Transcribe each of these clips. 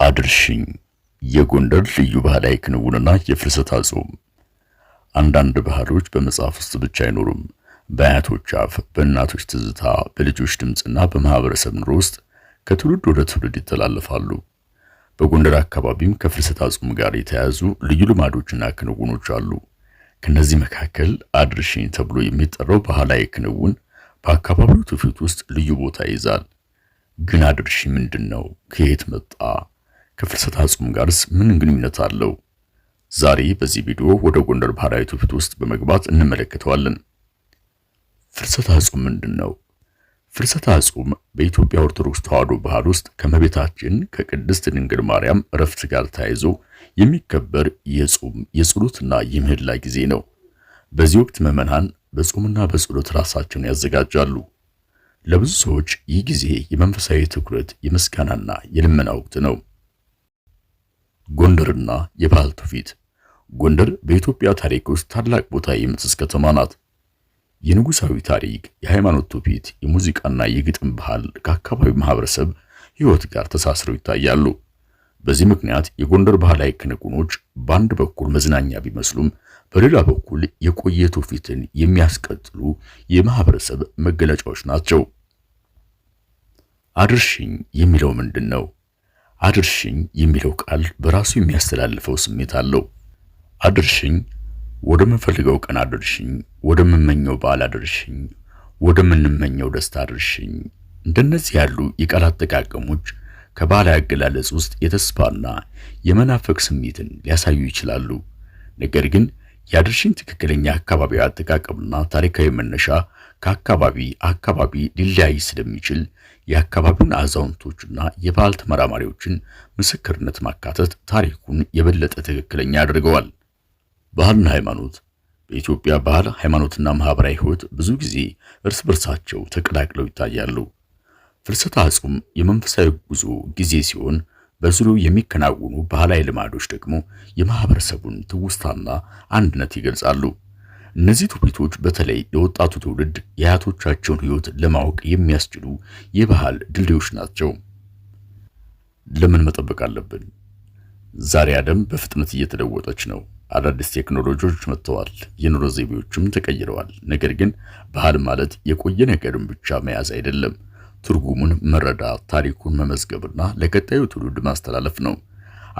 አድርሽኝ የጎንደር ልዩ ባህላዊ ክንውንና የፍልሰታ ጾም። አንዳንድ ባህሎች በመጽሐፍ ውስጥ ብቻ አይኖሩም። በአያቶች አፍ፣ በእናቶች ትዝታ፣ በልጆች ድምፅና በማህበረሰብ ኑሮ ውስጥ ከትውልድ ወደ ትውልድ ይተላለፋሉ። በጎንደር አካባቢም ከፍልሰታ ጾም ጋር የተያያዙ ልዩ ልማዶችና ክንውኖች አሉ። ከነዚህ መካከል አድርሽኝ ተብሎ የሚጠራው ባህላዊ ክንውን በአካባቢው ትውፊት ውስጥ ልዩ ቦታ ይይዛል። ግን አድርሽኝ ምንድን ነው? ከየት መጣ? ከፍልሰታ ጾም ጋርስ ምን ግንኙነት አለው? ዛሬ በዚህ ቪዲዮ ወደ ጎንደር ባህላዊ ትውፊት ውስጥ በመግባት እንመለከተዋለን። ፍልሰታ ጾም ምንድን ነው? ፍልሰታ ጾም በኢትዮጵያ ኦርቶዶክስ ተዋሕዶ ባህል ውስጥ ከእመቤታችን ከቅድስት ድንግል ማርያም ዕረፍት ጋር ተያይዞ የሚከበር የጾም፣ የጸሎትና የምህላ ጊዜ ነው። በዚህ ወቅት ምዕመናን በጾምና በጸሎት ራሳቸውን ያዘጋጃሉ። ለብዙ ሰዎች ይህ ጊዜ የመንፈሳዊ ትኩረት፣ የምስጋናና የልመና ወቅት ነው። ጎንደርና የባህል ትውፊት። ጎንደር በኢትዮጵያ ታሪክ ውስጥ ታላቅ ቦታ የምትይዝ ከተማ ናት። የንጉሳዊ ታሪክ፣ የሃይማኖት ትውፊት፣ የሙዚቃና የግጥም ባህል ከአካባቢው ማህበረሰብ ሕይወት ጋር ተሳስረው ይታያሉ። በዚህ ምክንያት የጎንደር ባህላዊ ክንውኖች በአንድ በኩል መዝናኛ ቢመስሉም በሌላ በኩል የቆየ ትውፊትን የሚያስቀጥሉ የማህበረሰብ መገለጫዎች ናቸው። አድርሽኝ የሚለው ምንድን ነው? አድርሽኝ የሚለው ቃል በራሱ የሚያስተላልፈው ስሜት አለው። አድርሽኝ ወደምንፈልገው ቀን አድርሽኝ፣ ወደምመኘው በዓል አድርሽኝ፣ ወደምንመኘው ደስታ አድርሽኝ። እንደነዚህ ያሉ የቃል አጠቃቀሞች ከባህላዊ አገላለጽ ውስጥ የተስፋና የመናፈቅ ስሜትን ሊያሳዩ ይችላሉ። ነገር ግን የአድርሽኝ ትክክለኛ አካባቢዊ አጠቃቀምና ታሪካዊ መነሻ ከአካባቢ አካባቢ ሊለያይ ስለሚችል የአካባቢውን አዛውንቶችና የባህል ተመራማሪዎችን ምስክርነት ማካተት ታሪኩን የበለጠ ትክክለኛ ያደርገዋል። ባህልና ሃይማኖት። በኢትዮጵያ ባህል፣ ሃይማኖትና ማህበራዊ ሕይወት ብዙ ጊዜ እርስ በርሳቸው ተቀላቅለው ይታያሉ። ፍልሰታ ጾም የመንፈሳዊ ጉዞ ጊዜ ሲሆን በዙሪያው የሚከናወኑ ባህላዊ ልማዶች ደግሞ የማህበረሰቡን ትውስታና አንድነት ይገልጻሉ። እነዚህ ትውፊቶች በተለይ ለወጣቱ ትውልድ የአያቶቻቸውን ሕይወት ለማወቅ የሚያስችሉ የባህል ድልድዮች ናቸው። ለምን መጠበቅ አለብን? ዛሬ ዓለም በፍጥነት እየተለወጠች ነው። አዳዲስ ቴክኖሎጂዎች መጥተዋል፣ የኑሮ ዘይቤዎችም ተቀይረዋል። ነገር ግን ባህል ማለት የቆየ ነገርን ብቻ መያዝ አይደለም። ትርጉሙን መረዳት፣ ታሪኩን መመዝገብና ለቀጣዩ ትውልድ ማስተላለፍ ነው።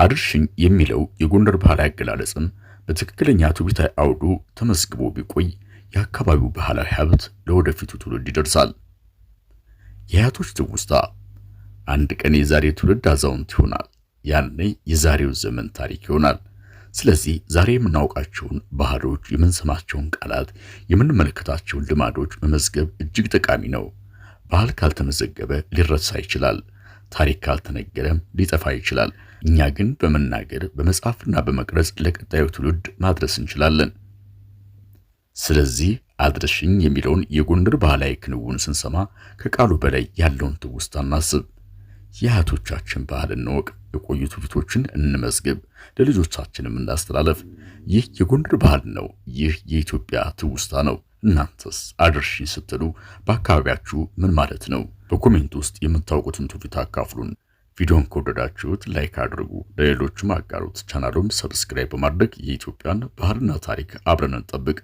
አድርሽኝ የሚለው የጎንደር ባህላዊ አገላለጽም በትክክለኛ ትውፊታዊ አውዱ ተመዝግቦ ቢቆይ የአካባቢው ባህላዊ ሀብት ለወደፊቱ ትውልድ ይደርሳል። የአያቶች ትውስታ። አንድ ቀን የዛሬ ትውልድ አዛውንት ይሆናል። ያኔ የዛሬው ዘመን ታሪክ ይሆናል። ስለዚህ ዛሬ የምናውቃቸውን ባህሎች፣ የምንሰማቸውን ቃላት፣ የምንመለከታቸውን ልማዶች መመዝገብ እጅግ ጠቃሚ ነው። ባህል ካልተመዘገበ ሊረሳ ይችላል። ታሪክ ካልተነገረም ሊጠፋ ይችላል። እኛ ግን በመናገር፣ በመጻፍና በመቅረጽ ለቀጣዩ ትውልድ ማድረስ እንችላለን። ስለዚህ አድርሽኝ የሚለውን የጎንደር ባህላዊ ክንውን ስንሰማ ከቃሉ በላይ ያለውን ትውስታ እናስብ። የአያቶቻችን ባህል እንወቅ፣ የቆዩ ትውፊቶችን እንመዝግብ፣ ለልጆቻችንም እናስተላለፍ። ይህ የጎንደር ባህል ነው። ይህ የኢትዮጵያ ትውስታ ነው። እናንተስ አድርሽኝ ስትሉ በአካባቢያችሁ ምን ማለት ነው? በ comment ውስጥ የምታውቁትን ትውፊት አካፍሉን። ቪዲዮን ከወደዳችሁት like አድርጉ፣ ለሌሎችም አጋሩት። ቻናሉም subscribe በማድረግ የኢትዮጵያን ባህልና ታሪክ አብረን እንጠብቅ።